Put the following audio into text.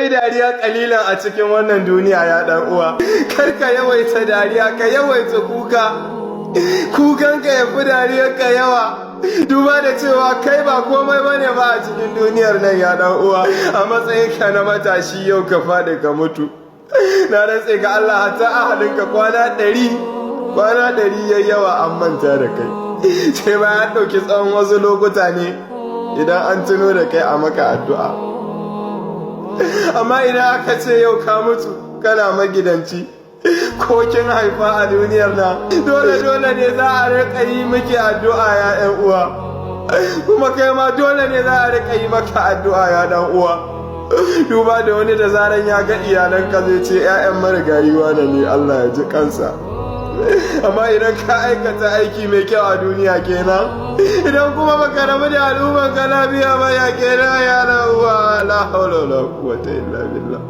Kai dariya kalilan a cikin wannan duniya, ya dan uwa. Kar ka yawaita dariya, ka yawaita kuka. Kukanka ya fi dariyarka yawa, duba da cewa kai ba komai bane ba a cikin duniyar nan, ya dan uwa. A matsayinka na matashi, yau ka faɗi ka mutu, na rantse ga Allah, hatta ahalinka kwana 100, kwana 100 yayi yawa, an manta da kai. Sai bayan an ɗauki tsawon wasu lokuta ne idan an tuno da kai a maka addu'a. Amma idan aka ce yau ka mutu kana magidanci ko kin haifa a duniyar nan, dole dole ne za a riƙa yi miki addu'a, ya ƴan uwa. Kuma kai ma dole ne za a riƙa yi maka addu'a, ya dan uwa. Duba da wani da zaran ya ga iyalanka zai ce, "'Ya'yan marigayi wane ne, Allah ya ji kansa." Amma idan ka aikata aiki mai kyau a duniya kenan. Idan kuma baka rabu da al'umman ka lafiya ba, ya kenan, ya dan uwa? La haula wala quwwata illa billah.